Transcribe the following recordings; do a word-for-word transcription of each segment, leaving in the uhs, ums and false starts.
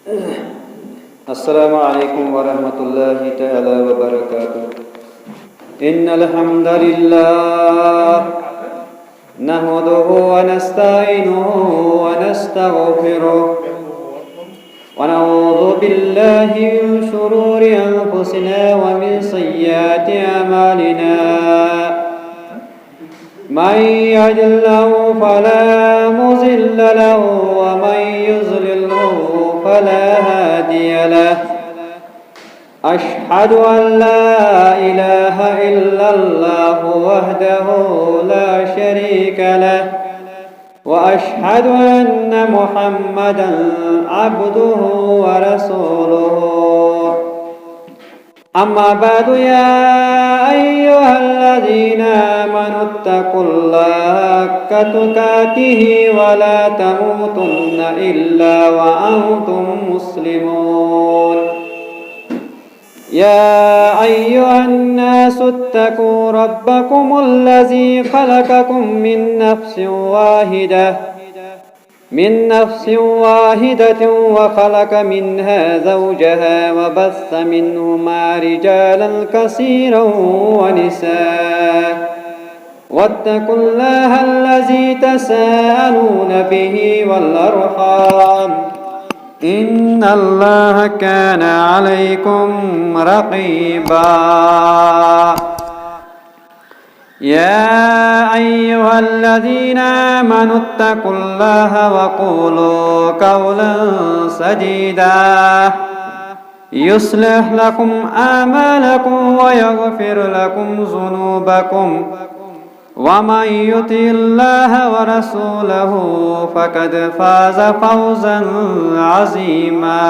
السلام عليكم ورحمة الله تعالى وبركاته. إن الحمد لله نحمده ونستعينه ونستغفره، ونعوذ بالله من شرور أنفسنا ومن سيئات أعمالنا. من يهد الله فلا مضل له، ومن يضلله فلا هادي له. أشهد أن لا إله إلا الله وحده لا شريك له، وأشهد أن محمدا عبده ورسوله. أما بعد، يا أيها الذين آمنوا اتقوا الله حق تقاته ولا تموتن إلا وأنتم مسلمون. يا أيها الناس اتقوا ربكم الذي خلقكم من نفس واحدة، من نفس واحدة وخلق منها زوجها وبث منهما رجالا كثيرا ونساء، واتقوا الله الذي تساءلون به والأرحام، إن الله كان عليكم رقيبا. يا أيها الذين آمنوا اتقوا الله وقولوا قولا سديدا، يصلح لكم أعمالكم ويغفر لكم ذنوبكم، ومن يطع الله ورسوله فقد فاز فوزا عظيما.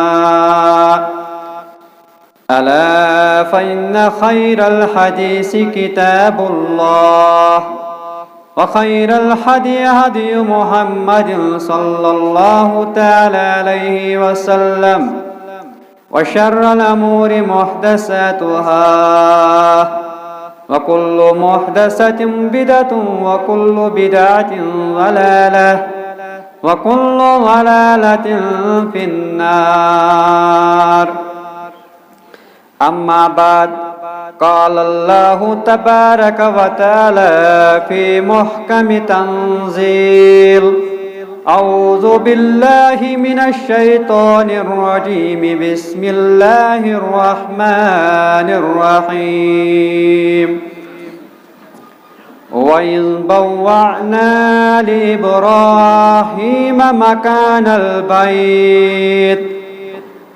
ألا فإن خير الحديث كتاب الله، وخير الهدي هدي محمد صلى الله تعالى عليه وسلم، وشر الأمور محدثاتها، وكل محدثة بدعة، وكل بدعة ضلالة، وكل ضلالة في النار. أما بعد، قال الله تبارك وتعالى في محكم تنزيل: أعوذ بالله من الشيطان الرجيم، بسم الله الرحمن الرحيم. وإذ بوأنا لإبراهيم مكان البيت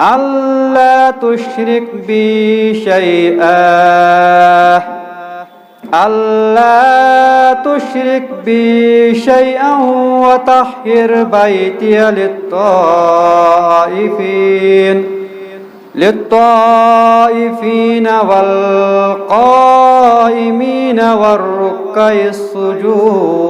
ألا تشرك بي شيئا، ألا تشرك بي شيئا وطهر بيتي للطائفين، للطائفين والقائمين والركع السجود.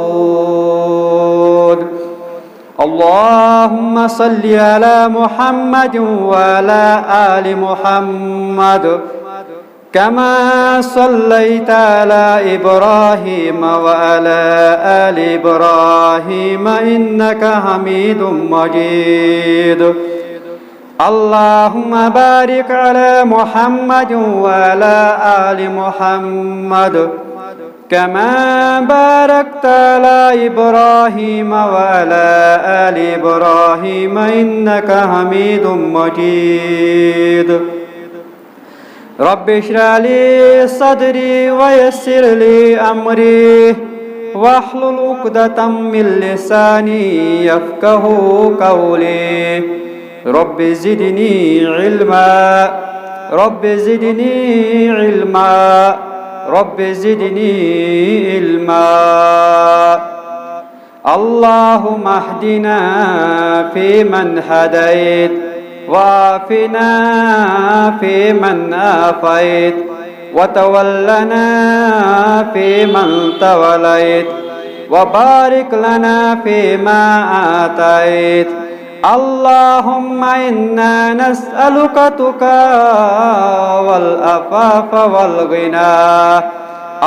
اللهم صل على محمد وعلى آل محمد كما صليت على إبراهيم وعلى آل إبراهيم إنك حميد مجيد. اللهم بارك على محمد وعلى آل محمد كما باركت على إبراهيم وعلى آل إبراهيم إنك حميد مجيد. رب اشرح لي صدري ويسر لي أمري واحلل عقدة من لساني يفقه قولي. رب زدني علما، رب زدني علما، رب زدني علما. اللهم اهدنا فيمن هديت، وعافنا فيمن عافيت، وتولنا فيمن توليت، وبارك لنا فيما أعطيت. اللهم إنا نسألك تقى والعفاف والغنى.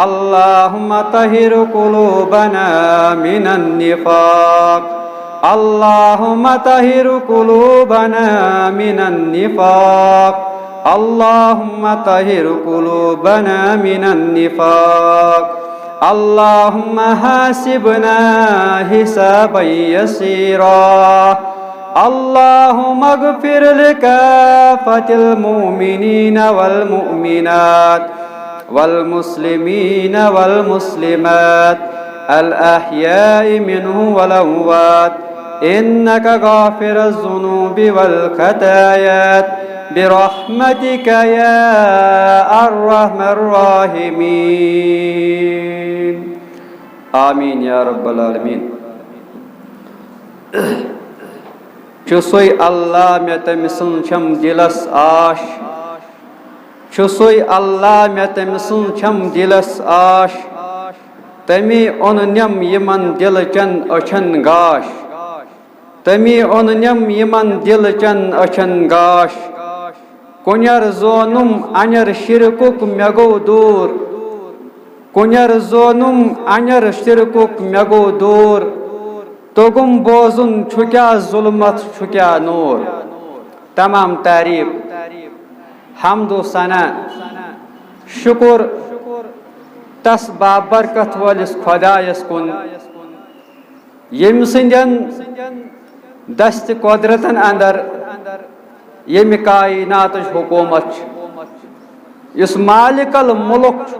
اللهم طهر قلوبنا من النفاق، اللهم طهر قلوبنا من النفاق. اللهم طهر قلوبنا من النفاق. اللهم حاسبنا حسابا يسيرا. اللهم اغفر لكافة المؤمنين والمؤمنات والمسلمين والمسلمات الأحياء منهم والأموات إنك غافر الذنوب والخطايا برحمتك يا أرحم الراحمين. آمين يا رب العالمين. چھُ سُے اللہ، مےٚ تٔمۍ سٕنٛز چھم دِلس آش۔ چھُ سُے اللہ، مےٚ تٔمۍ سٕنٛز چھم دِلس آش۔ تٔمی اوٚن نٮ۪م یِمن دِلہٕ چٮ۪ن أچھن گاش۔ تٔمی اوٚن نٮ۪م یِمن دِلہٕ چٮ۪ن أچھن گاش۔ کُنٮ۪ر زونُم انٮ۪ر شِرکُک مےٚ گوٚو دوٗر۔ کُنٮ۪ر زونُم انٮ۪ر شِرکُک مےٚ گوٚو دوٗر۔ توٚگُم بوزُن چھُ کیٛاہ ظُلمت چھُ کیٛاہ نوٗر۔ تمام تعریف، حمد و ثنا، شُکُر تس بابرکت وٲلِس خۄدایس کُن، ییٚمۍ سٕنٛدٮ۪ن دستِ قۄدرتن اندر ییٚمہِ کائناتٕچ حکوٗمت چھِ، یُس مالک الملک چھُ۔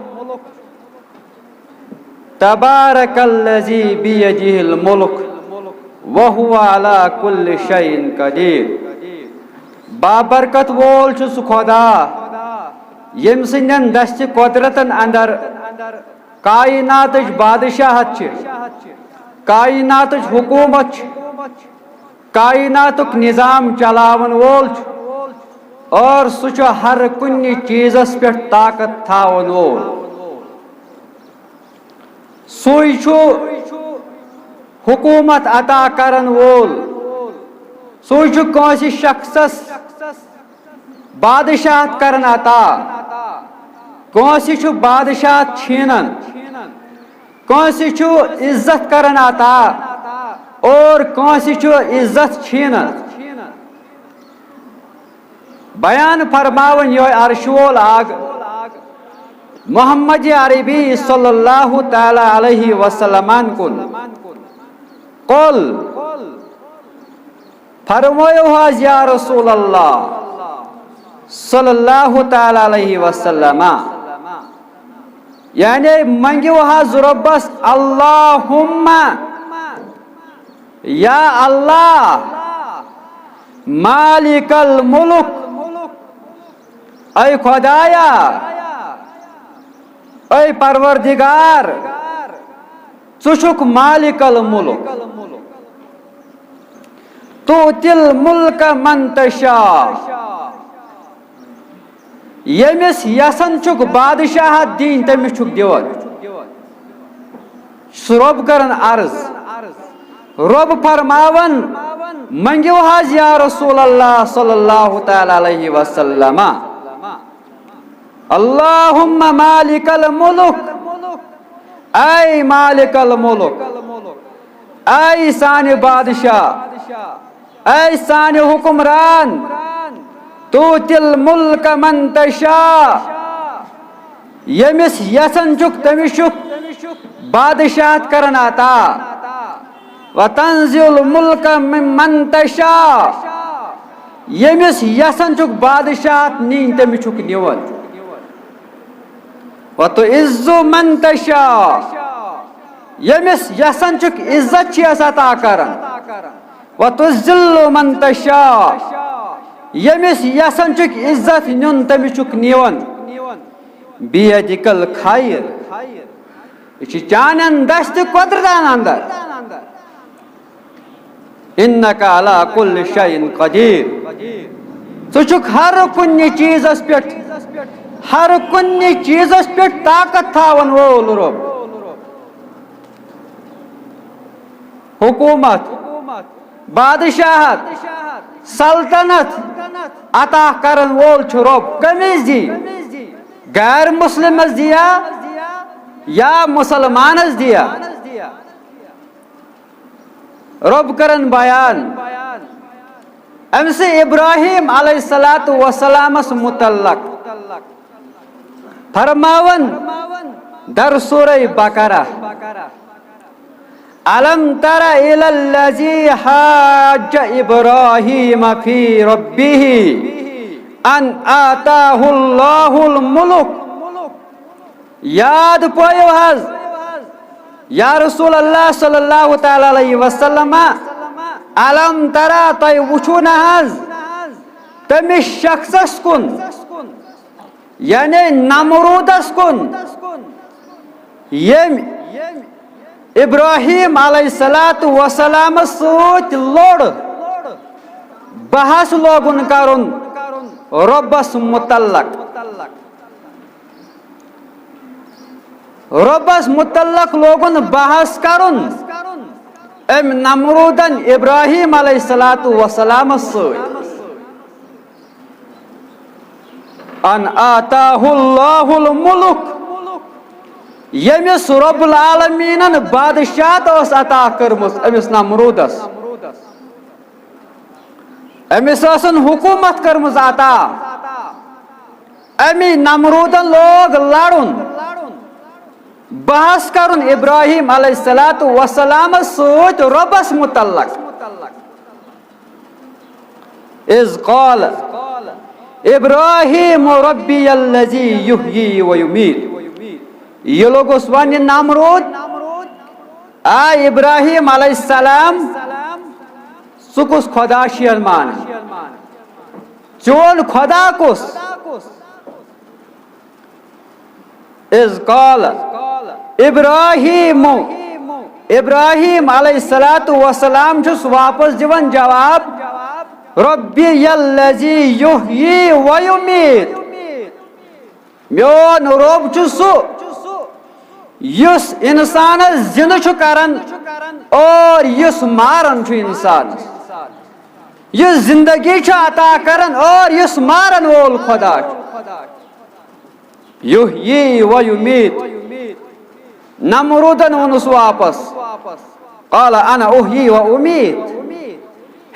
تبارک الذی بیدہ الملک وہو علی کل شیء قدیر۔ بابرکت وول چھُ سُہ خدا، ییٚمۍ سٕنٛدٮ۪ن دستِ قۄدرتن اندر کائناتٕچ بادشاہت چھِ، کائناتٕچ حکوٗمت چھِ، کائناتُک نظام چلاون وول چھُ، اور سُہ چھُ ہر کُنہِ چیٖزس پٮ۪ٹھ طاقت تھاون وول۔ سُے چھُ حکوٗمت عطا کرن وول۔ سُے چھُ کٲنٛسہِ شخصس بادشاہت کرن عطا، کٲنٛسہِ چھُ بادشاہت چھینان، کٲنٛسہِ چھُ عزت کرن عطا، اور کٲنٛسہِ چھُ عزت چھینان۔ بیان فرماوان یہوے عرش وول آگ محمد عربی صلی اللہ تعالی علیہ وسلم کُن۔ قل، فرمٲیِو حظ یا رسول اللہ صلی اللہ تعالی علیہ وسلم، یعنی منگیو حظ رۄبس، اللہم، یا اللہ، مالک الملک، اے خدایا، اے پروردگار، ژٕ چھُکھ مالک الملک۔ تؤتی الملک من تشاء، ییٚمِس یژھان چھُکھ بادشاہت دِنۍ، تٔمِس چھُکھ دِوان۔ سُہ رۄب کران عرض، رۄب فرماوان، منگیو حظ یا رسول اللہ صلی اللہ تعالی علیہ وسلم۔ اللہم مالک الملک، اے مالک الملک، اے سانہِ بادشاہ، اے سانہِ حکمران، تؤتی الملک من تشاء، ییٚمِس یژھان چھُکھ تٔمِس چھُکھ بادشاہت کران عطا۔ وتنزع الملک ممن تشاء، ییٚمِس یژھان چھُکھ بادشاہت نِنۍ تٔمِس چھُکھ نِوان۔ وتعز من تشاء، ییٚمِس یژھان چھُکھ عزت چھِ اَسہِ عطا کران۔ وتذل من تشاء، ییٚمِس یژھان چھُکھ عزت نیُن تٔمِس چھُکھ نِوان۔ بیدک الخیر، یہِ چھِ چانٮ۪ن دستِ قۄدرتن اندر۔ انک علی کل شیء قدیر، ژٕ چھُکھ ہر کُنہِ چیٖزس پٮ۪ٹھ، ہر کُنہِ چیٖزس پٮ۪ٹھ طاقت تھاون وول رۄب۔ حکوٗمت، بادشاہت، سلطنت عطا کرن وول چھُ رۄب۔ کٔمِس دی؟ غیر مسلمس دِیا یا مسلمانس دِیا؟ رۄب کرن بیان أمۍ سٕے ابراہیم علیہ الصلوۃ والسلامس متعلق، فرماوان در سورہ بقرہ، الم تر الی الذی حاج ابراہیم فی ربہ ان آتاہ اللہ الملک۔ یاد پٲیِو حظ، یا رسول اللہ صلی اللہ تعالیٰ علیہ وسلم، الم ترا، تۄہہِ وٕچھِو نہ حظ تٔمِس شخصس کُن، یعنی نمروٗدس کُن، ییٚمۍ ابراہیم علیہ الصلوۃ والسلامس سۭتۍ لوٚڑ، بحث لوگُن کرُن رۄبس متعلق۔ رۄبس متعلق لوگُن بحث کرُن أمۍ نمروٗدن ابراہیم علیہ الصلوۃ والسلامس سۭتۍ۔ ان آتاہ اللہ الملک، ییٚمِس رب العالمینن بادشاہت ٲس عطا کٔرمٕژ أمِس نمروٗدس۔ أمِس ٲسن حکوٗمت کٔرمٕژ عطا۔ اَمی نمروٗدن لوگ لڑُن، بحث کرُن ابراہیم علیہ الصلوۃ والسلامس سۭتۍ رۄبس متعلق۔ اذ قال ابراہیم ربی الذی یحیی و یمیت۔ یہِ لوٚگُس وننہِ نمروٗد، آ ابراہیم علیہ السلام، ژٕ کُس خدا چھُ مانان؟ چون خدا کُس؟ اذ قال ابراہیم، ابراہیم علیہ الصلوۃ والسلام چھُس واپس دِوان جواب، ربی الذی یحیی و یمیت، میون رب چھُ سُہ یُس انسانس زندٕ چھُ کران اور یُس ماران چھُ انسانس، یُس زندگی چھُ عطا کران اور یُس مارن وول خدا چھُ۔ یحیی و یمیت۔ نمرودن ووٚنُس واپس، قال انا احیی و امیت،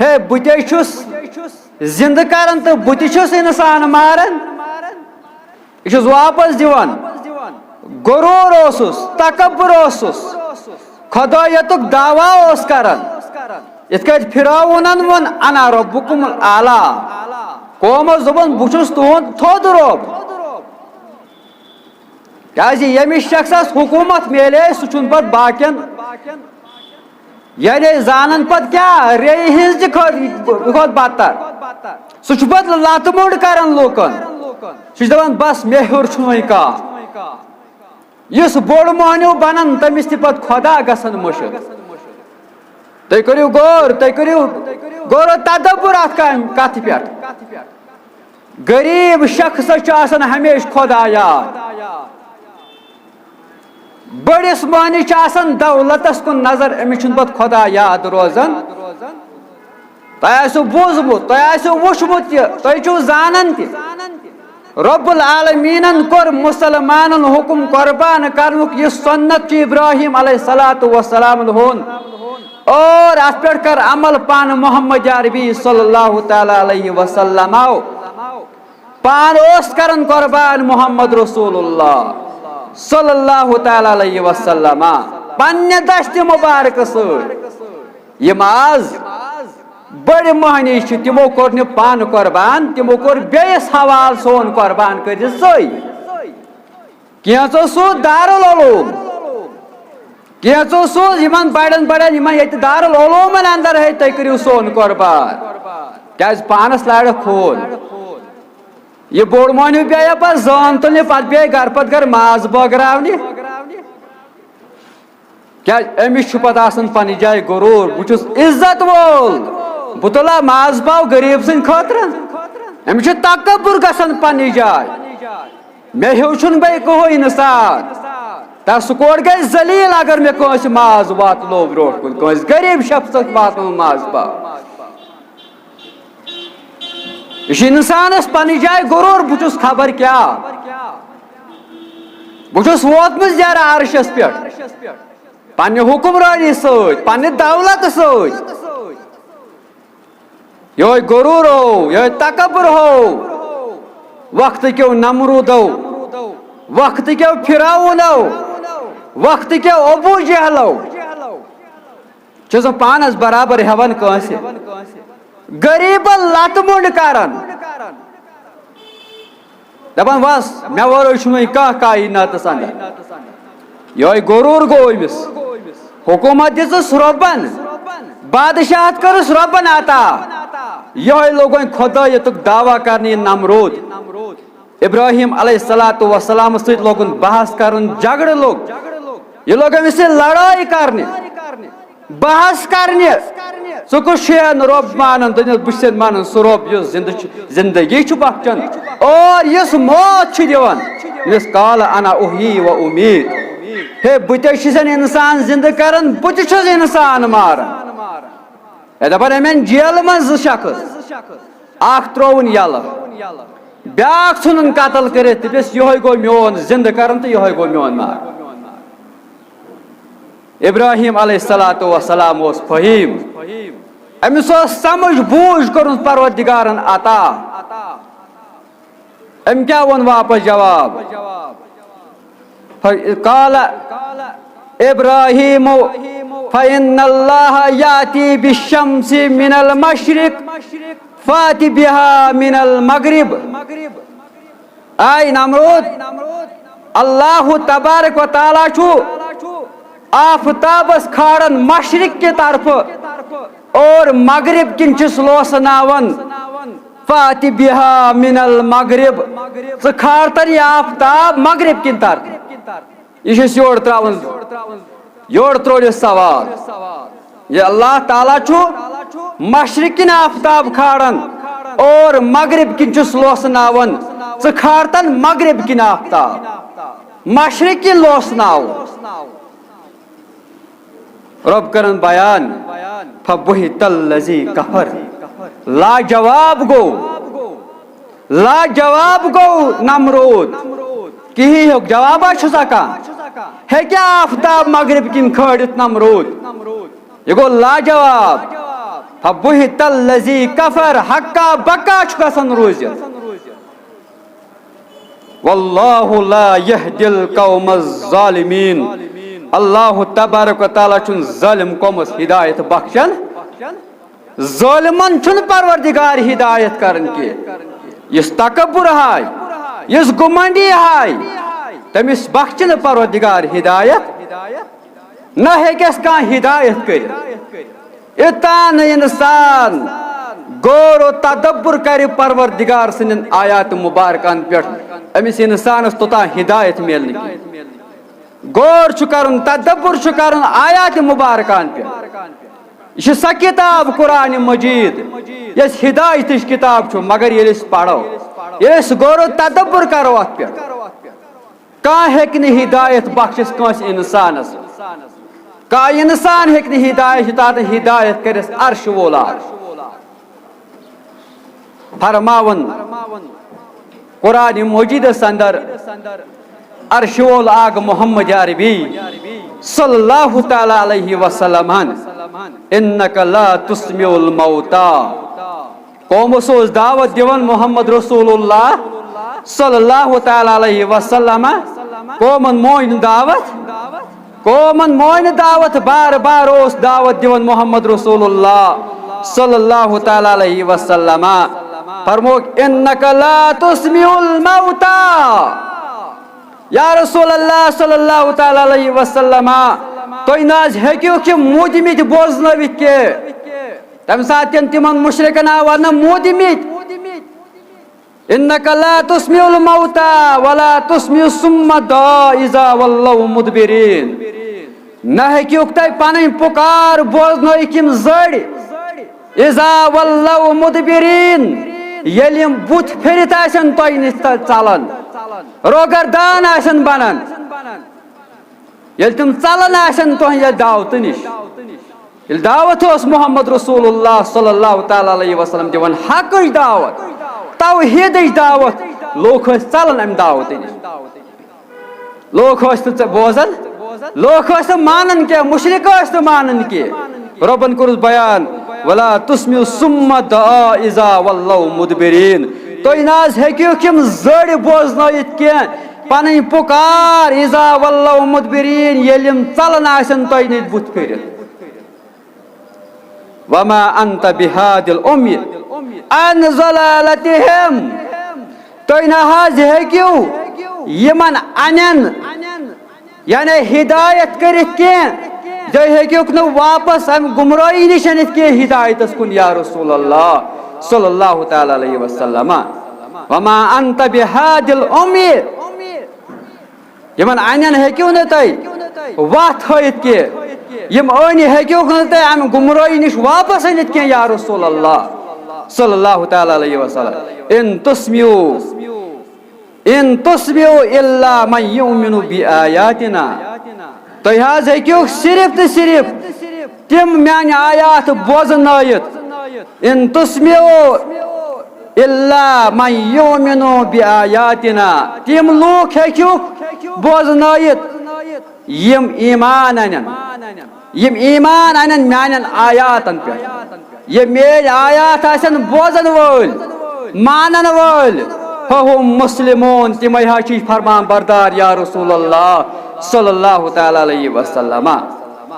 ہے بہٕ تہِ چھُس زندٕ کران تہٕ بہٕ تہِ چھُس انسان ماران۔ یہِ چھُس واپس دِوان۔ غرور اوسُس، تکبر اوسُس، خدایتُک دعویٰ اوس کران۔ یِتھ کٲٹھۍ فرعونن ووٚن، انا ربکم الاعلیٰ۔ قومس دوٚپُن، بہٕ چھُس تُہُنٛد تھوٚد رب۔ کیازِ ییٚمِس شخصس حکوٗمت میلے، سُہ چھُنہٕ پتہٕ باقین، یعنی زانن پتہٕ کیٛاہ، ریٚیہِ ہٕنٛز تہِ کھۄتہٕ، کھۄتہٕ بدتر۔ سُہ چھُ پتہٕ لتہٕ موٚنڈ کران لوٗکن۔ سُہ چھُ دپان، بس مےٚ ہیوٚر چھُنہٕ وۄنۍ کانٛہہ۔ یُس بوٚڑ مۄہنیو بنان، تٔمِس تہِ پتہٕ خۄدا گژھان مٔشِتھ۔ تُہۍ کٔرِو غور، تُہۍ کٔرِو غور و تدبر اتھ کامہِ، کتھِ پٮ۪ٹھ۔ غریب شخصس چھُ آسان ہمیشہِ خۄدا یاد۔ بٔڑِس مۄہنِس چھِ آسان دولتس کُن نظر، أمِس چھُنہٕ پتہٕ خۄدا یاد روزان۔ تۄہہِ آسیو بوٗزمُت، تۄہہِ آسیو وُچھمُت تہِ، تُہۍ چھِو زانان تہِ۔ رب العالمینن کوٚر مسلمانن حکم قربان کرنُک، یہِ سنت چھُ ابراہیم علیہ الصلوۃ والسلام ہُنٛد۔ اور اتھ پٮ۪ٹھ کر عمل پانہٕ محمد عربی صلی اللہ تعالیٰ علیہ وسلم۔ پانہٕ اوس کران قربان محمد رسول اللہ صلی اللہ تعالیٰ علیہ وسلم پننہِ دستِ مبارکہٕ سۭتۍ۔ یِم از بٔڑۍ مۄہنی چھِ، تِمو کوٚر نہٕ پانہٕ قربان، تِمو کوٚر بیٚیِس حوالہٕ سون قربان کٔرِتھ زٔے۔ کینٛژو سوٗز دارالعلوم، کینٛژو سوٗز یِمن بڑٮ۪ن بڑٮ۪ن، یِمن ییٚتہِ دارالعلومن اندر ہے، تُہۍ کٔرِو سون قربان۔ کیازِ پانس لارِ خوٗن۔ یہِ بوٚڑ مۄہنیو پیٚیہِ پتہٕ زٲن تُلنہِ، پتہٕ پیٚیہِ گرٕ پتہٕ گرٕ ماز بٲگراونہِ۔ کیازِ أمِس چھُ پتہٕ آسان پننہِ جایہِ غرور، بہٕ چھُس عزت وول، بہٕ تُلہٕ ہا ماز پاو غریب سٕنٛدِ خٲطرٕ۔ أمِس چھُ تکبر گژھان پننہِ جایہِ، مےٚ ہیوٚو چھُنہٕ بیٚیہِ کٕہٕنۍ انسان۔ تس سُہ کوٚر گژھِ ذلیل اگر مےٚ کٲنٛسہِ ماز واتنو برونٛٹھ کُن، کٲنٛسہِ غریب شخصس واتنو ماز پاو۔ یہِ چھُ انسانس پننہِ جایہِ غرور، بہٕ چھُس خبر کیٛاہ، بہٕ چھُس ووتمُت زیرٕ عرشس پٮ۪ٹھ۔ پننہِ حکمرٲنی سۭتۍ، پننہِ دولتہٕ سۭتۍ۔ یہوے غرور ہو، یہوے تکبر ہو وقتہٕ کیو نمروٗدو، وقتہٕ کیو فرعونو، وقتہٕ کیو ابو جہلو۔ چھُ سُہ پانس برابر ہٮ۪وان کٲنٛسہِ۔ غریبن لتہٕ مۄنڈ کران۔ دپان، "وس، مےٚ ورٲے چھُنہٕ وۄنۍ کانٛہہ کائناتس اندر۔" یہوے غرور گوٚو أمِس۔ حکومت دِژٕس رۄبن، بادشاہت کٔرٕس رۄبن عطا۔ یہوے لوٚگ وۄنۍ خدایتُک دعویٰ کرنہِ، یہِ نمروٗد۔ ابراہیم علیہ الصلوۃ والسلام سۭتۍ لوٚگُن بحث کرُن، جھگڑٕ لوٚگ۔ یہِ لوٚگ أمِس سۭتۍ لڑٲے کرنہِ، بحث کرنہِ۔ ژٕ کُس چھُ رۄب مانان؟ دوٚپنس، بہٕ چھُسن مانان سُہ رۄب یُس زندٕ چھُ، زندگی چھُ بخشان اور یُس موت چھُ دِوان۔ دوٚپنس، قال انا احیی و امیت۔ ہے، بہٕ تہِ چھُسن انسان زندٕ کران، بہٕ تہِ چھُس انسان ماران۔ ہے، دپان، أمۍ أنۍ جیلہٕ منٛز زٕ شخص، اکھ ترٛووُن یلہٕ، بیاکھ ژھُنُن قتل کٔرِتھ، دوٚپنس، یہوے گوٚو میون زندٕ کرُن تہٕ یہوے گوٚو میون مارُن۔ ابراہیم علیہ الصلوۃ والسلام اوس فہیم، أمِس اوس سمجھ بوٗجھ کوٚرمُت پروردگارن عطا۔ أمۍ کیٛاہ ووٚن واپس جواب؟ ف-، قال ابراہیم، فإن اللہ یأتی بالشمس من المشرق فأت بها من المغرب۔ اے نمرود، اللہ تبارک و تعالیٰ چھُ آفتابس کھاران مشرق کہِ طرفہٕ اور مغرب کِنۍ چھُس لوسناوان۔ فأت بها من المغرب، ژٕ کھار تن یہِ آفتاب مغرب کِنۍ طرفہٕ۔ یہِ چھُ أسۍ یورٕ ترٛاوان، یورٕ ترٛوو یہِ سوال۔ یہِ اللہ تعالیٰ چھُ مشرق کِنۍ آفتاب کھاران اور مغرب کِنۍ چھُس لوسناوان۔ ژٕ کھار تن مغرب کِنۍ آفتاب، مشرق کِنۍ لوسناو۔ رۄب کرن بیان، فبہت الذی کفر، لاجواب گوٚو، لاجواب گوٚو نمرود۔ کِہی ہیوٚک جوابا چھُسا کانٛہہ؟ ہیٚکیٛاہ آفتاب مغرب کِنۍ کھٲلِتھ نمرود؟ یہِ گوٚو لاجواب۔ فبہت الذی کفر، ہکا بکا چھُ گژھان روٗزِتھ۔ واللہ لا یہدی القوم الظالمین۔ اللہ تبارک و تعالیٰ چھُنہٕ ظٲلِم قومس ہدایت بخشان۔ ظٲلمن چھُنہٕ پروردگار ہدایت کران کینٛہہ۔ یُس تکبر ہاے، یُس گمنڈی ہاے، تٔمِس بخشہِ نہٕ پروردگار ہدایت۔ نہ ہیٚکٮ۪س کانٛہہ ہدایت کٔرِتھ۔ یوٚتام نہٕ انسان غور و تدبر کرِ پروردگار سٕنٛدٮ۪ن آیات مبارکن پٮ۪ٹھ، أمِس انسانس توٚتام ہدایت میلہِ نہٕ کینٛہہ۔ غور چھُ کرُن، تدبر چھُ کرُن آیات مبارکن پٮ۪ٹھ۔ یہِ چھِ سۄ کتاب قرآن مجید، یۄس ہدایتٕچ کتاب چھُ، مگر ییٚلہِ أسۍ پرو، ییٚلہِ أسۍ غور و تدبر کرو اتھ پٮ۪ٹھ، کانٛہہ ہیٚکہِ نہٕ ہدایت بخشِتھ کٲنٛسہِ انسانس۔ کانٛہہ انسان ہیٚکہِ نہٕ ہدایت، یوٚتام نہٕ ہدایت کٔرِس عرش وول اکھ۔ فرماوان قرآن مجیدس اندر، عرش وول اکھ محمد عربی صلی اللہ تعالیٰ علیہ وسلم، انک لا تسمع الموتیٰ۔ قومس اوس دعوت دِوان محمد رسول اللہ صلی اللہ تعالیٰ علیہ وسلم۔ قومن مٲنۍ نہٕ دعوت، قومن مٲنۍ نہٕ دعوت، بار بار اوس دعوت دِوان محمد رسول اللہ صلی اللہ تعالیٰ علیہ وسلم۔ فرمووُکھ، "انک لا تسمع الموتیٰ۔" یا رسول اللہ صلی اللہ تعالیٰ علیہ وسلم، تُہۍ نہ حظ ہیٚکِو کہِ موٗدمٕتۍ بوزنٲوِتھ کینٛہہ۔ تَمہِ ساتہٕ تِم تِمن مُشرِکن آو وننہٕ، "موٗدمٕتۍ۔" "انک لا تسمع الموتیٰ ولا تسمع الصم الدعاء اذا ولوا مدبرین۔" نہ ہیٚکِوکھ تُہۍ پنٕنۍ پُکار بوزنٲوِتھ یِم زٔڑۍ، اذا ولوا مدبرین، ییٚلہِ یِم بُتھ پھِرِتھ آسن تۄہہِ نِش تہٕ ژلان، روگردان آسن بنان۔ ییٚلہِ تِم ژلان آسن تُہنٛدِ دعوتہٕ نِش، ییٚلہِ دعوت اوس محمد رسول اللہ صلی اللہ تعالیٰ علیہ وسلم دِوان، حقٕچ دعوت، توحیدٕچ دعوت، لوٗکھ ٲسۍ ژلان امہِ دعوتہٕ نِش۔ لوٗکھ ٲسۍ نہٕ ژےٚ بوزان، لوٗکھ ٲسۍ نہٕ مانان کینٛہہ، مُشرِک ٲسۍ نہٕ مانان کینٛہہ۔ رۄبن کوٚرُس بیان، "ولا تسمع الصم الدعاء اذا ولوا مدبرین"۔ تُہۍ نہ حظ ہیٚکِوکھ یِم زٔڑۍ بوزنٲیِتھ کینٛہہ، پنٕنۍ پُکار، "اذا ولوا مدبرین"، ییٚلہِ یِم ژلان آسن تۄہہِ نِش بُتھ پھِرِتھ۔ "وما انت بهاد العمی عن ضلالتهم"۔ تُہۍ نہ حظ ہیٚکِو یِمن انٮ۪ن، یعنی ہدایت کٔرِتھ کینٛہہ، تُہۍ ہیٚکِوکھ نہٕ واپس امہِ گمراہی نِش أنِتھ کینٛہہ ہدایتس کُن، یا رسول اللہ صلی اللہ تعالیٰ علیہ وسلم۔ "وما انت بهاد العمی"۔ یِمن انٮ۪ن ہیٚکِو نہٕ تُہۍ وَتھ ہٲوِتھ کینٛہہ، یِم أنۍ ہیٚکِوکھ نہٕ تُہۍ اَمہِ گمرٲہی نِش واپس أنِتھ کینٛہہ، یا رسول اللہ صلی اللہ تعالیٰ علیہ وسلم۔ "ان تسمعوا، ان تسمعوا الا من یؤمن بآیاتنا"۔ تُہۍ حظ ہیٚکِو صرف تہٕ صرف تِم میانہِ آیات بوزنٲیِتھ۔ "ان تسمعوا الا من یؤمن بآیاتنا"۔ تِم لوٗکھ ہیٚکِو بوزنٲیِتھ یِم ایمان انن، یِم ایمان انن میانٮ۪ن آیاتن پٮ۪ٹھ، یِم میٲنۍ آیات آسن بوزن وٲلۍ، مانن وٲلۍ، "فهم مسلمون"، تِمے حظ چھِ فرمان بردار، یا رسول اللہ صلی اللہ تعالیٰ علیہ وسلم۔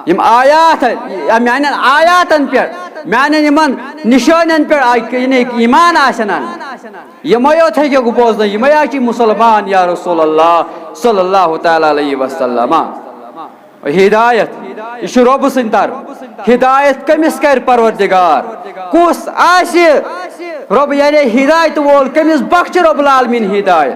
یِم آیات، یا میانٮ۪ن آیاتن پٮ۪ٹھ، میانٮ۪ن یِمن نشٲنٮ۪ن پٮ۪ٹھ آ-، یعنی ایمان آسن انن، یِمے یوت ہیٚکِو بوزنٲوِتھ، یِمے حظ چھِ مسلمان، یا رسول اللہ صلی اللہ تعالیٰ علیہ وسلم۔ ہدایت، یہِ چھُ رۄبہٕ سٕنٛدِ طرفہٕ۔ ہدایت کٔمِس کرِ پروردگار؟ کُس آسہِ رۄب، یعنی ہدایت وول، کٔمِس بخشہِ رۄب العالمین ہدایت؟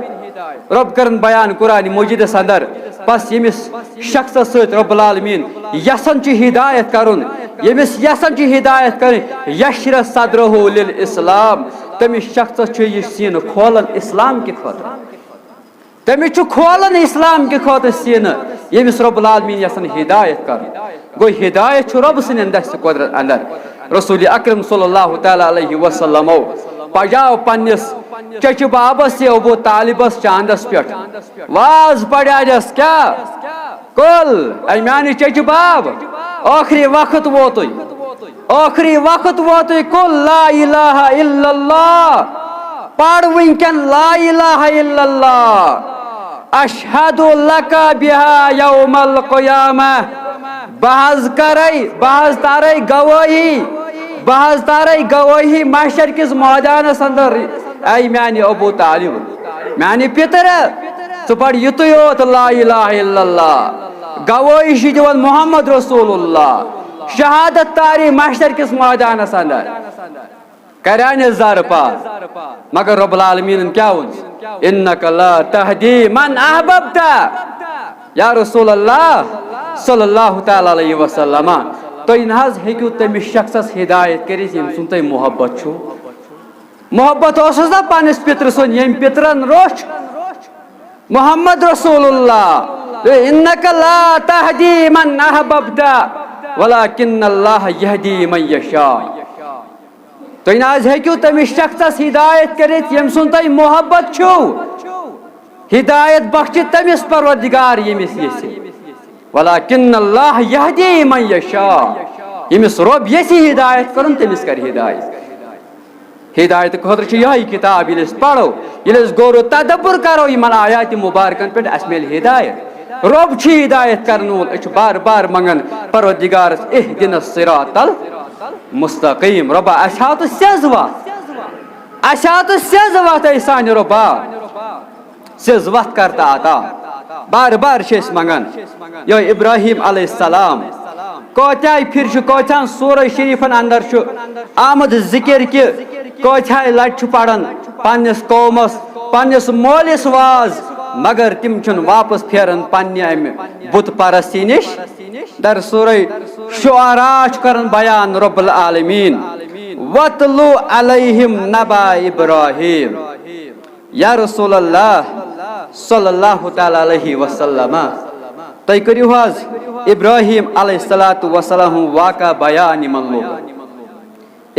رۄب کرن بیان قرآن مجیدس اندر، پس ییٚمِس شخصس سۭتۍ رۄب العالمین یژھان چھُ ہدایت کرُن، ییٚمِس یژھان چھُ ہدایت کرٕنۍ، "یشرح صدرہ للاسلام"، تٔمِس شخصس چھُ یہِ سینہٕ کھولان اسلام کہِ خٲطرٕ۔ تٔمِس چھُ کھولان اسلام کہِ خٲطرٕ سینہٕ، ییٚمِس رۄب العالمین یژھان ہدایت کرُن۔ گوٚو، ہدایت چھُ رۄب سٕنٛدٮ۪ن دستِ قدرت اندر۔ رسول اکرم صلی اللہ تعالیٰ علیہ وسلمو پجاو پننِس چچہِ بابس یا ابو طالبس چاندس پٮ۪ٹھ۔ واز پڑیانس کیا؟ قل، اے میانہِ چچہِ باب، ٲخری وقت ووتُے، ٲخری وقت ووتُے، قل لا الہ الا اللہ، پڑ وٕنکٮ۪ن لا الہ الا اللہ، اشہد لک بہا یوم القیامہ، بہٕ حظ کرے، بہٕ حظ تارے گوٲہی، بہٕ حظ تارے گوٲہی محشر کِس مٲدانس اندر، اے میانہِ ابو طالب، میانہِ پتر، ژٕ پڑ یُتُے یوت لا الہ الا اللہ، گوٲہی چھِ دِوان محمد رسول اللہ، شہادت تاری محشر کِس مٲدانس اندر۔ کرانہِ زارٕ پار۔ مگر رب العالمینن کیا ووٚنُس؟ "انک لا تہدی من احببت"۔ یا رسول اللہ صلی اللہ تعالیٰ علیہ وسلم، تُہۍ نہ حظ ہیٚکِو تٔمِس شخصس ہدایت کٔرِتھ ییٚمہِ سُنٛد تُہۍ محبت چھُو۔ محبت اوسُس نا پننِس پترٕ سُنٛد، ییٚمۍ پترن روٚچھ محمد رسول اللہ، "انک لا تہدی من احببت ولکن اللہ یہدی من یشاء"۔ تُہۍ نہ حظ ہیٚکِو تٔمِس شخصس ہدایت کٔرِتھ ییٚمہِ سُنٛد تۄہہِ محبت چھُو۔ ہدایت بخشہِ تٔمِس پروردگار ییٚمِس یژھِ۔ ولکن اللہ یہدی من یشاء۔ ییٚمِس رۄب یژھِ ہدایت کرُن، تٔمِس کرِ ہدایت۔ ہدایت خٲطرٕ چھِ یِہوٚے کتاب، ییٚلہِ أسۍ پرو، ییٚلہِ أسۍ غور و تدبر کرو یِمن آیات مبارکن پٮ۪ٹھ، اَسہِ میلہِ ہدایت۔ رۄب چھُ ہدایت کرن وول، أسۍ چھِ بار بار منگان پروردگارس، "اہدنا الصراط المستقیم"، رۄبا، اَسہِ ہاو تہٕ سیٚز وتھ، اَسہِ ہاو تہٕ سیٚز وتھ، اے سانہِ رۄبا، سیٚز وتھ کر تہٕ عطا۔ بار بار چھِ أسۍ منگان۔ یِہوٚے ابراہیم علیہ السلام کۭتیاہ پھِرِ چھُ، کۭتیاہن سورہ شریفن اندر چھُ آمُت ذکر کہِ کۭتیاہ لٹہِ چھُ پران پننِس قومس، پننِس مٲلِس واز، مگر تِم چھِنہٕ واپس پھیران پننہِ امہِ بت پرستی نِش۔ در سورہ شعراء چھُ کران بیان رب العالمین، "وَاتْلُ عَلَيْهِمْ نَبَأَ إِبْرَاهِيمَ"۔ یا رسول اللہ صلی اللہ تعالیٰ علیہ وسلم، تُہۍ کٔرِو حظ ابراہیم علیہ الصلوۃ والسلام ہُنٛد واقعہ بیان یِمن لوٗکن۔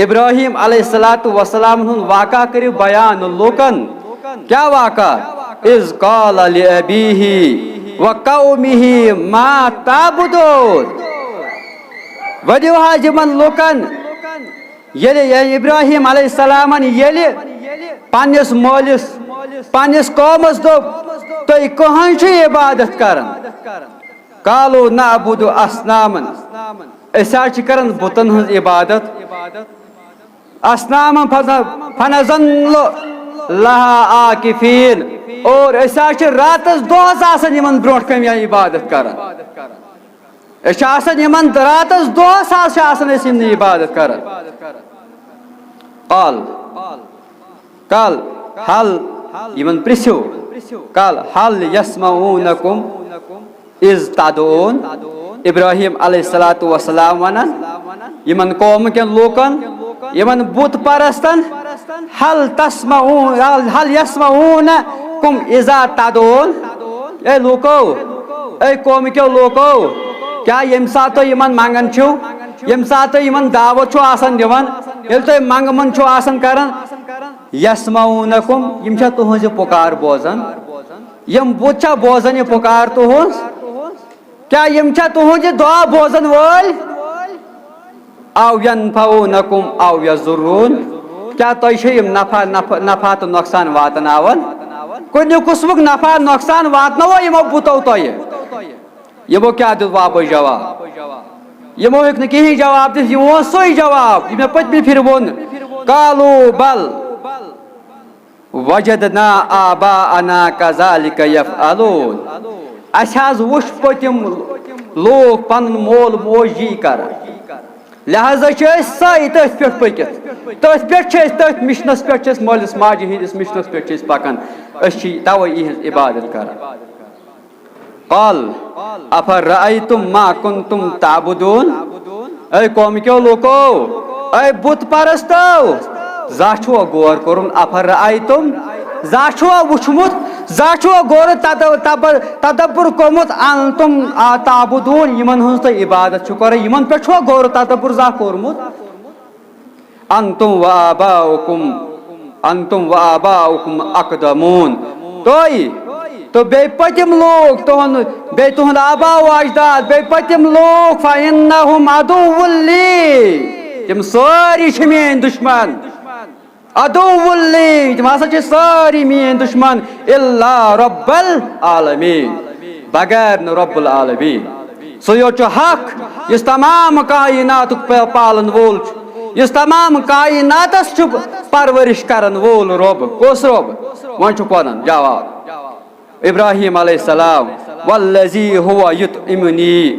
ابراہیم علیہ الصلوۃ والسلام ہُنٛد واقعہ کٔرِو بیان لوٗکن۔ کیا واقعہ؟ "اذ قال لأبیہ"، وقومه ما تعبدون۔ ؤنِو حظ یِمن لوٗکن، ییٚلہِ، ییٚلہِ ابراہیم علیہ السلامن ییٚلہِ پننِس مٲلِس، پننِس قومس دوٚپ، تُہۍ کٕہٕنٛز چھِو عبادت کران؟ قالوا نعبد اصناما۔ أسۍ حظ چھِ کران بُتن ہٕنٛز عبادت۔ اصناما فن-، فنظل لها عاکفین۔ اور أسۍ حظ چھِ راتس دۄہس آسان یِمن برونٛٹھ کنہِ عبادت کران۔ أسۍ چھِ آسان یِمن راتس دۄہس حظ چھِ آسان أسۍ یِمنٕے عبادت کران۔ قال، قال، هل، یِمن پرژھِو، قال، هل يسمعونكم إذ تدعون؟ ابراہیم علیہ الصلوۃ والسلام ونان یِمن قوم کٮ۪ن لوٗکن، یِمن بُت پرستن، هل تسمعون، هل يسمعونكم إذا تدعون؟ اے لوٗکو، اے قوم کیو لوٗکو، کیٛاہ ییٚمہِ ساتہٕ تُہۍ یِمن منگان چھِو، ییٚمہِ ساتہٕ تُہۍ یِمن دعوت چھِو آسان دِوان، ییٚلہِ تُہۍ منگہٕ من چھِو آسان کران، يسمعونكم، یِم چھا تُہنٛز یہِ پُکار بوزان؟ یِم بُت چھا بوزان یہِ پُکار تُہنٛز؟ کیٛاہ یِم چھا تُہنٛد یہِ دُعا بوزن وٲلۍ؟ أو ينفعونكم أو يضرون، کیٛاہ تۄہہِ چھِ یِم نفع، نفع، نفع تہٕ نۄقصان واتناوان؟ کُنہِ قٕسمُک نفع نۄقصان واتناوو یِمو بُتو تۄہہِ؟ یِمو کیٛاہ دیُت واپس جواب؟ یِمو ہیوٚک نہٕ کِہیٖنۍ جواب دِتھ، یِمو اوس سُے جواب یہِ مےٚ پٔتمہِ پھِرِ ووٚن، قالوا بل وجدنا آباءنا كذلك يفعلون۔ اسہِ حظ وُچھ پٔتِم لوٗکھ پنُن مول موج یی کران، لہذا چھِ أسۍ سٲری تٔتھۍ پٮ۪ٹھ پٔکِتھ، تٔتھۍ پٮ۪ٹھ چھِ أسۍ، تٔتھۍ مِشنَس پٮ۪ٹھ چھِ أسۍ، مٲلِس ماجہِ ہِنٛدِس مِشنَس پٮ۪ٹھ چھِ أسۍ پَکان، أسۍ چھِ تَوَے یِہِنٛز عبادت کران۔ قال افرأيتم ما كنتم تعبدون۔ اے قوم کیو لوٗکو، اے بُت پرستو، زانٛہہ چھُوا غور کوٚرمُت؟ افرأيتم، زانٛہہ چھُوا وُچھمُت؟ زانٛہہ چھُوا غور تد-، تب-، تدبر کوٚرمُت؟ انتم آ تعبدون، یِمن ہٕنٛز تُہۍ عبادت چھِو کران، یِمن پٮ۪ٹھ چھُوا غور تدبر زانٛہہ کوٚرمُت؟ انتم و آباؤکم، انتم و آباؤکم اقدمون۔ تُہۍ تہٕ بیٚیہِ پٔتِم لوٗکھ، تُہُنٛد، بیٚیہِ تُہُنٛد آبا و اجداد، بیٚیہِ پٔتِم لوٗکھ، فإنهم عدو لی، تِم سٲری چھِ میٲنۍ دُشمن۔ عدو لی، تِم ہسا چھِ سٲری میٲنۍ دُشمن، الا رب العالمین، بغیر نہٕ رب العالمین۔ سُے یوت چھُ حق، یُس تمام کائناتُک پ-، پالن وول چھُ، یُس تمام کائناتس چھُ پرورش کرن وول رب۔ کُس رب؟ وۄنۍ چھُکھ ونان جواب۔ ابراہیم علیہ السلام، والذی هو یطعمنی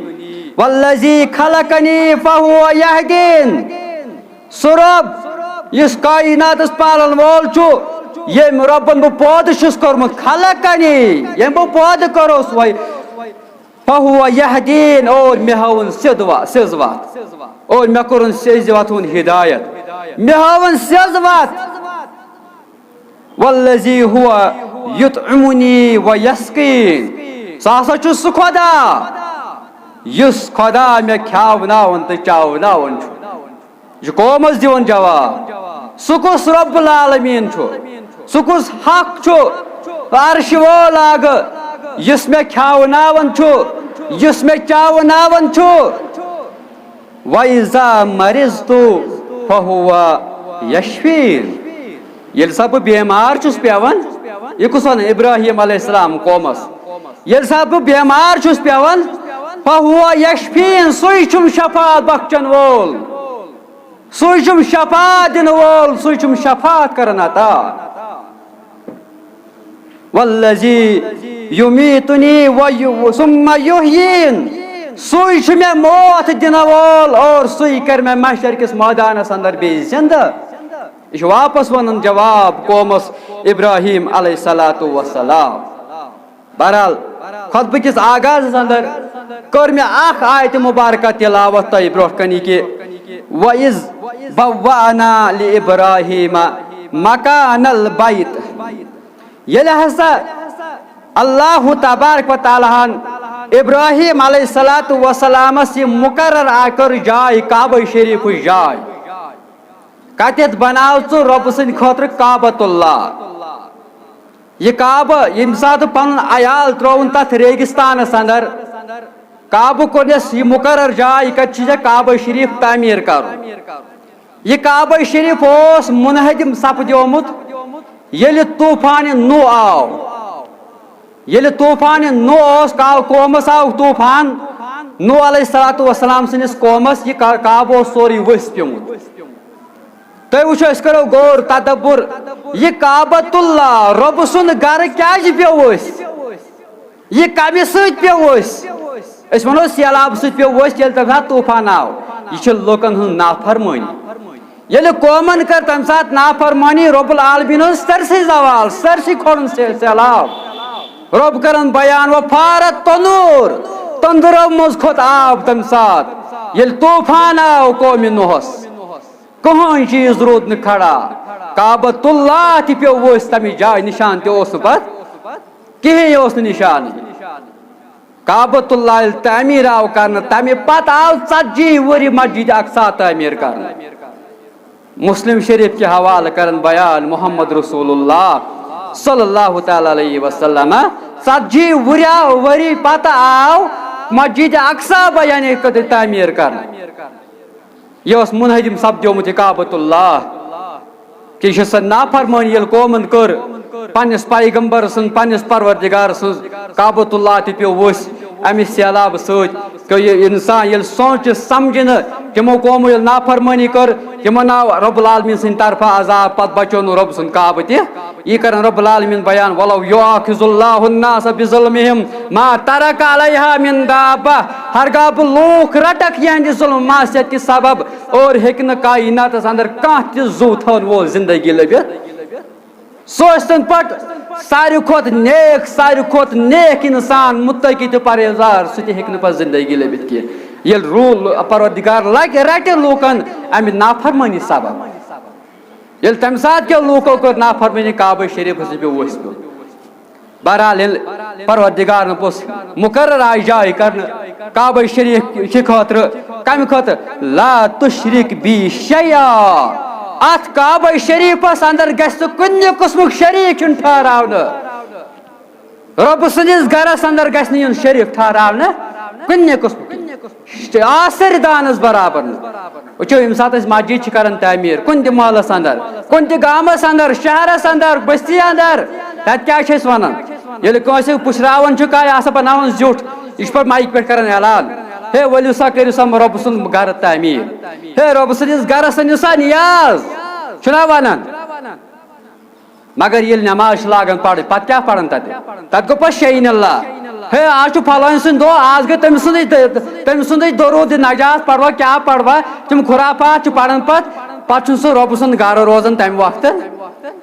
والذی خلقنی فهو یہدین۔ سُہ رب یُس کائناتس پالن وول چھُ، ییٚمۍ رۄبن بہٕ پٲدٕ چھُس کوٚرمُت، خلقنی، ییٚمۍ بہٕ پٲدٕ کوٚرُس، وۄنۍ فہو یہدین، اور مےٚ ہٲوٕن سیٚد وا-، سیٚز وتھ، اور مےٚ کوٚرُن سیٚزِ وتھ ہُنٛد ہدایت، مےٚ ہٲوٕن سیٚز وتھ۔ والذی ہوا یطعمنی و یسقین، سُہ ہسا چھُ سُہ خدا یُس خدا مےٚ کھیاوناوان تہٕ چاوناوان چھُ۔ یہِ چھُ قومس دِوان جواب۔ سُہ کُس رب العالمین چھُ؟ سُہ کُس حق چھُ؟ عرش وول اکھ یُس مےٚ کھیاوناوان چھُ، یُس مےٚ چاوناوان چھُ۔ وَإِذَا مَرِضْتُ فَهُوَ يَشْفِينِ۔ ییٚلہِ سا بہٕ بیمار چھُس پیوان، یہِ کُس وَنان؟ ابراہیم علیہ السلام قومس۔ ییٚلہِ سا بہٕ بیمار چھُس پیوان، فَهُوَ يَشْفِينِ، سُے چھُم شفاعت بخشن وول، سُے چھُم شفاعت دِنہٕ وول، سُے چھُم شفاعت کران عطا۔ والذی یمیتنی و یو-، ثم یحیین، سُے چھُ مےٚ موت دِنہٕ وول اور سُے کرِ مےٚ محشر کِس مٲدانس اندر بیٚیہِ زندٕ۔ یہِ چھُ واپس ونان جواب قومس ابراہیم علیہ الصلوۃ والسلام۔ بہرحال، خطبہٕ کِس آغازس اندر کٔر مےٚ اکھ آیت مبارکہ تلاوت تۄہہِ برونٛٹھ کنہِ کہِ، وَإِذْ بَوَّأْنَا لِإِبْرَاهِيمَ مَكَانَ الْبَيْتِ۔ ییٚلہِ ہسا اللہ تبارک و تعالیٰ ہن ابراہیم علیہ الصلوۃ والسلامس یہِ مقرر آ کٔر جاے، کعبہ شریفٕچ جاے، کتٮ۪تھ بناو ژٕ رۄبہٕ سٕنٛدِ خٲطرٕ کعبۃ اللہ۔ یہِ کعبہٕ ییٚمہِ ساتہٕ پنُن عیال ترٛووُن تتھ ریگستانس اندر، کعبہٕ کوٚرنس یہِ مقرر جاے، یہِ کتہِ چھِ ژےٚ کعبہ شریف تعمیٖر کرُن۔ یہِ کعبہ شریف اوس منہدم سپدیومُت، ییٚلہِ طوفان نوح آو۔ ییٚلہِ طوفان نوح اوس، کا-، قومس آو طوفان، نوح علیہ الصلوۃ والسلام سٕنٛدِس قومس، یہِ کا-، کعبہٕ اوس سورُے ؤسۍ پیوٚمُت۔ تُہۍ وٕچھِو، أسۍ کرو غور تدبر، یہِ کعبۃ اللہ، رۄبہٕ سُنٛد گرٕ کیازِ پیوٚو ؤسۍ؟ یہِ کمہِ سۭتۍ پیوٚو ؤسۍ؟ أسۍ ونو سیلاب سۭتۍ پیوٚو ؤسۍ، ییٚلہِ تمہِ ساتہٕ طوفان آو۔ یہِ چھِ لوٗکن ہٕنٛز نافرمٲنی۔ ییٚلہِ قومن کٔر تمہِ ساتہٕ نافرمٲنی، رب العالمین اوس سٲرسٕے زوال، سٲرسٕے کھولُن سے-، سیلاب۔ رب کرن بیان، "وفارت تنور"، تندرو منٛز کھوٚت آب تمہِ ساتہٕ۔ ییٚلہِ طوفان آو قومِ نوحس، کٕہٕنۍ چیٖز روٗد نہٕ کھڑا۔ کعبۃ اللہ تہِ پیوٚو ؤسۍ، تمِچ جاے نشان تہِ اوس نہٕ پتہٕ کِہیٖنۍ، اوس نہٕ نشانٕے۔ کعبۃ اللہ ییٚلہِ تعمیٖر آو کرنہٕ، تمہِ پتہٕ آو ژتجی ؤری مسجد اقصیٰ تعمیٖر کرنہٕ۔ مسلم شریف کہِ حوالہٕ کرن بیان محمد رسول اللہ صلی اللہ تعالیٰ علیہ وسلم، ژتجی ؤریا-، ؤری پتہٕ آو مسجد اقصیٰ بہ-، یعنی تعمیٖر کرنہٕ۔ یہِ اوس منہدم سپدیومُت یہِ کعبۃ اللہ، کہِ یہِ چھِ سۄ نافرمٲنی ییٚلہِ قومن کٔر پننِس پیغمبر سٕنٛز، پننِس پروردگار سٕنٛز۔ کعبۃ اللہ تہِ پیوٚو ؤسۍ امہِ سیلاب سۭتۍ۔ کہ یہِ انسان ییٚلہِ سونٛچہِ سمجھِ نہٕ، تِمو قومو ییٚلہِ نافرمٲنی کٔر، تِمن آو رب العالمین سٕنٛدِ طرفہٕ عذاب، پتہٕ بچو نہٕ رب سُنٛد کعبہٕ تہِ۔ یہِ کرن رب العالمین بیان، "ولو یؤاخذ اللہ الناس بظلمہم ما ترک علیہا من دابہ"، ہرگاہ بہٕ لوٗکھ رٹکھ یِہنٛدِ ظلم معصیت کہِ سبب، اور ہیٚکہِ نہٕ کائناتس اندر کانٛہہ تہِ زُو تھاون وول زندگی لٔبِتھ۔ سُہ ٲسۍتن پتہٕ ساروی کھۄتہٕ نیک، ساروی کھۄتہٕ نیک انسان، متقی تہٕ پرہیزگار، سُہ تہِ ہیٚکہِ نہٕ پتہٕ زندگی لٔبِتھ کینٛہہ۔ ییٚلہِ روٗل پروردگار لگہِ، رٹہِ لوٗکن امہِ نافرمٲنی سبب۔ ییٚلہِ تمہِ ساتہٕ کیٛاہ لوٗکو کٔر نافرمٲنی، کعبہ شریفس پیوٚو ؤسۍ پیوٚن۔ بہرحال، ییٚلہِ پروردگارن پوٚژھ مقرر آیہِ جاے کرنہٕ کعبہ شریف کہِ خٲطرٕ، کمہِ خٲطرٕ؟ "لا تشرک بی شیئا"، اتھ کعبہ شریفس اندر گژھِ نہٕ کُنہِ قٕسمُک شریٖک چھُنہٕ ٹھہراونہٕ۔ رۄب سٕنٛدِس گرس اندر گژھِ نہٕ یُن شریٖک ٹھہراونہٕ کُنہِ قٕسمُک۔ آسٕرۍ دانس برابر نہٕ۔ وٕچھو، ییٚمہِ ساتہٕ أسۍ مسجد چھِ کران تعمیٖر کُنہِ تہِ محلس اندر، کُنہِ تہِ گامس اندر، شہرس اندر، بستی اندر، تتہِ کیٛاہ چھِ أسۍ ونان؟ ییٚلہِ کٲنٛسہِ پُشراوان چھُ کانٛہہ، یا سا بناوان زیُٹھ، یہِ چھُ پتہٕ مایکہِ پٮ۪ٹھ کران اعلان، "ہے، ؤلِو سا، کٔرِو سا رۄب سُنٛد گرٕ تعمیٖر۔ ہے، رۄب سٕنٛدِس گرس أنِو سا نیاز"، چھُنہ ونان؟ مگر ییٚلہِ نماز چھِ لاگان پرٕنۍ، پتہٕ کیٛاہ پران تتہِ؟ تتہِ گوٚو پتہٕ شعین اللہ۔ ہے، آز چھُ فلٲنۍ سُنٛد دۄہ، آز گٔے تٔمۍ سُنٛدٕے، تٔمۍ سُنٛدٕے درود نجات پروا، کیٛاہ پروا؟ تِم خرافات چھِ پران پتہٕ، پتہٕ چھُنہٕ سُہ رۄبہٕ سُنٛد گرٕ روزان تمہِ وقتہٕ۔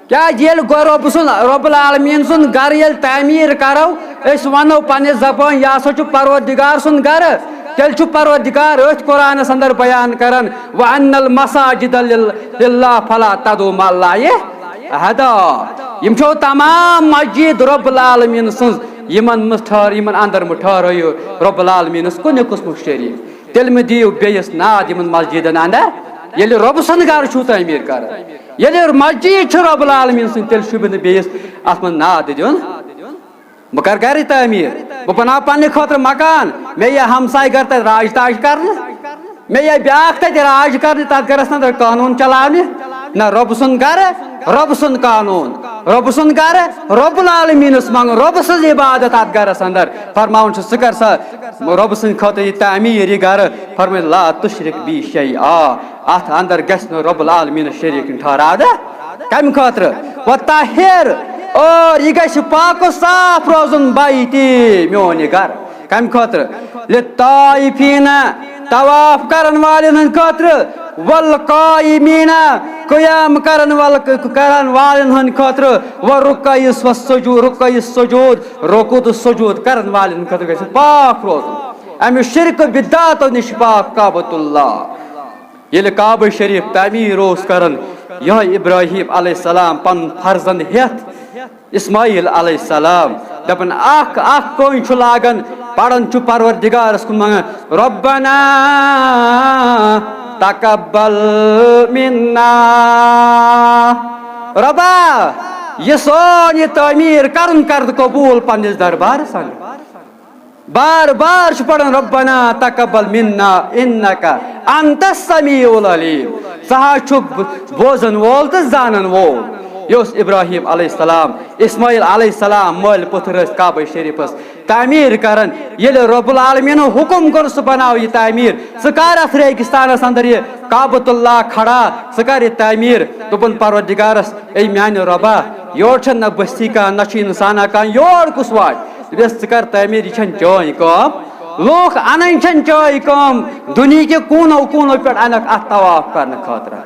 کیٛازِ ییٚلہِ گۄ-، رۄبہٕ سُنٛد، رۄب العالمین سُنٛد گرٕ ییٚلہِ تعمیٖر کرو، أسۍ ونو پننہِ زبٲنۍ، یہِ ہسا چھُ پروردگار سُنٛد گرٕ، تیٚلہِ چھُ پروردگار أتھۍ قرآنس اندر بیان کران، "وَأَنَّ الْمَسَاجِدَ لِلَّهِ فَلَا تَدْعُوا مَعَ اللَّهِ احدا"۔ یِم چھو تمام مسجد رب العالمین سٕنٛز، یِمن منٛز ٹھہر، یِمن اندر مہٕ ٹھہرٲیِو رب العالمینس کُنہِ قٕسمُک شریٖک۔ تیٚلہِ مہٕ دِیِو بیٚیِس ناد یِمن مسجدن اندر، ییٚلہِ رب سُنٛد گرٕ چھُو تعمیٖر کران۔ ییٚلہِ مسجد چھِ رب العالمین سٕنٛز، تیٚلہِ شوٗبہِ نہٕ بیٚیِس اتھ منٛز ناد دیُن۔ بہٕ کرٕ گرِ تعمیٖر، بہٕ بناو پننہِ خٲطرٕ مکان، مےٚ یہِ ہمسایہِ گرٕ تتہِ راج تاج کرنہٕ، مےٚ یہِ بیاکھ تتہِ راج کرنہٕ، تتھ گرس اندر قانوٗن چلاونہِ۔ نہ، رۄب سُنٛد گرٕ، رۄب سُنٛد قانوٗن، رۄب سُنٛد گرٕ، رۄب العالمینس منٛگُن، رۄب سٕنٛز عبادت اتھ گرس اندر۔ فرماوُن چھُ، ژٕ کر سا رۄب سٕنٛدِ خٲطرٕ یہِ تعمیٖر، یہِ گرٕ۔ فرمٲے، "لا تشرک بی شیئا"، اتھ اندر گژھِ نہٕ رۄب العالمینس شریٖک ٹھہراونہٕ۔ کمہِ خٲطرٕ؟ "وطہر"، اور یہِ گژھِ پاک و صاف روزُن، "بیتی"، میون یہِ گرٕ۔ کمہِ خٲطرٕ؟ "للطائفین"، طواف کرن والٮ۪ن ہٕنٛدِ خٲطرٕ، "والقائمین"، قیام کرن وال-، کرن والٮ۪ن ہٕنٛدِ خٲطرٕ، "والرکع والسجود"، رکع سجود، رکوع تہٕ سجود کرن والٮ۪ن ہٕنٛدِ خٲطرٕ گژھِ پاک روزُن، امہِ شرک و بدعاتو نِش پاک کعبۃ اللہ۔ ییٚلہِ کعبہ شریف تعمیٖر اوس کران، یِہوٚے ابراہیم علیہ السلام پنُن فرزند ہٮ۪تھ، اسماعیل علیہ السلام، دپان، اکھ اکھ کٲنۍ چھُ لاگان، پران چھُ پروردگارس کُن منگان، "ربنا تقبل منا"، رۄبا، یہِ سون یہِ تعمیٖر کرُن کر قبوٗل پننِس دربارس اندر۔ بار بار چھُ پران، "ربنا تقبل منا انک انت السمیع العلیم"۔ ژٕ حظ چھُکھ بوزن وول تہٕ زانن وول۔ یہِ اوس ابراہیم علیہ السلام، اسماعیل علیہ السلام مٲلۍ پوٚتھر ٲسۍ کعبہ شریفس تعمیٖر کران۔ ییٚلہِ رب العالمینن حکم کوٚر، "ژٕ بناو یہِ تعمیٖر، ژٕ کر اتھ ریگستانس اندر یہِ کعبۃ اللہ کھڑا، ژٕ کر یہِ تعمیٖر"۔ دوٚپُن پروردگارس، "اے میانہِ رۄبا، یورٕ چھنہٕ نہ بستی کانٛہہ، نہ چھُ انسانا کانٛہہ، یور کُس واتہِ؟" دوٚپُس، "ژٕ کر تعمیٖر، یہِ چھنہٕ چٲنۍ کٲم، لوٗکھ انان چھنہٕ چٲنۍ کٲم، دُنیہکہِ کوٗنو کوٗنو پٮ۪ٹھ انکھ اتھ طواف کرنہٕ خٲطرٕ۔"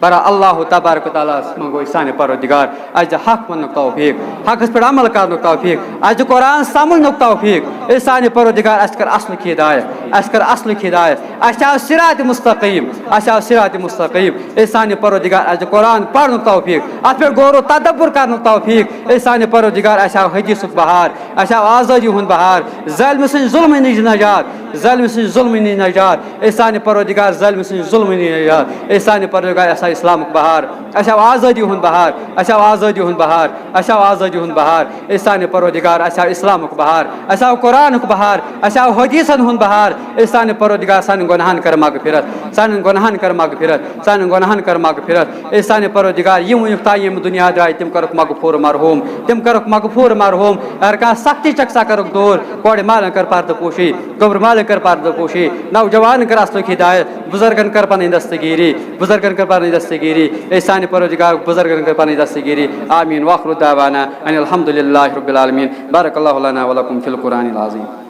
برا اللہ تبارک و تعالیٰ ہس منٛگو أسۍ سانہِ پروردگار، اسہِ دِ حق وننُک توفیق، حقس پٮ۪ٹھ عمل کرنُک توفیق، اسہِ دِ قرآن سمجھنُک توفیق۔ اے سانہِ پروردگار، اسہِ کر اصلُک ہدایت، اسہِ کر اصلُک ہدایت، اسہِ آو صراط مستقیم، اسہِ آو صراط مستقیم۔ اے سانہِ پروردگار، اسہِ دِ قرآن پرنُک توفیق، اتھ پٮ۪ٹھ غور و تدبر کرنُک توفیق۔ اے سانہِ پروردگار، اسہِ آو حدیثُک بہار، اسہِ آو آزٲدی ہُنٛد بہار، ظٲلمہٕ سٕنٛدِ ظلمہٕ نِش نجات، ظٲلمہٕ سٕنٛدِ ظلمہٕ نِش نجات۔ اے سانہِ پروردگار، ظٲلمہٕ سٕنٛدِ ظلمہٕ نِش نجات۔ اے سانہِ پروردگار، اسہِ آو اسلامُک بہار، اسہِ آو آزٲدی ہُنٛد بہار، اسہِ آو آزٲدی ہُنٛد بہار، اسہِ آو آزٲدی ہُنٛد بہار۔ اے سانہِ پروردگار، اسہِ آو اسلامُک بہار، اسہِ آو قرآنُک بہار، اسہِ آو حدیثن ہُنٛد بہار۔ اے سانہِ پروردگار، سانٮ۪ن گۄناہن کر مغفرت، سانٮ۪ن گۄناہن کر مغفرت، سانٮ۪ن گۄناہن کر مغفرت۔ اے سانہِ پروردگار، یِم وٕنیُک تام ییٚمہِ دُنیا درٛاے، تِم کرُکھ مغفور مرحوم، تِم کرُکھ مغفور مرحوم۔ ہر کانٛہہ سختی چھکھ سۄ کرُکھ دوٗر۔ کورِ مالن کر پردٕ پوشی، گوٚبرِ مالن کر پردٕ پوشی، نوجوانن کر اصلُک ہدایت، بُزرگن کر پنٕنۍ دستگیری، بُزرگن کر پنٕنۍ دستگیری۔ اے سانہِ پروردگار، بُزرگن کر پنٕنۍ دستگیری۔ آمین۔ وآخر دعوانا ان الحمد للہ رب العالمین۔ بارک اللہ لنا ولکم فی القرآن العظیم۔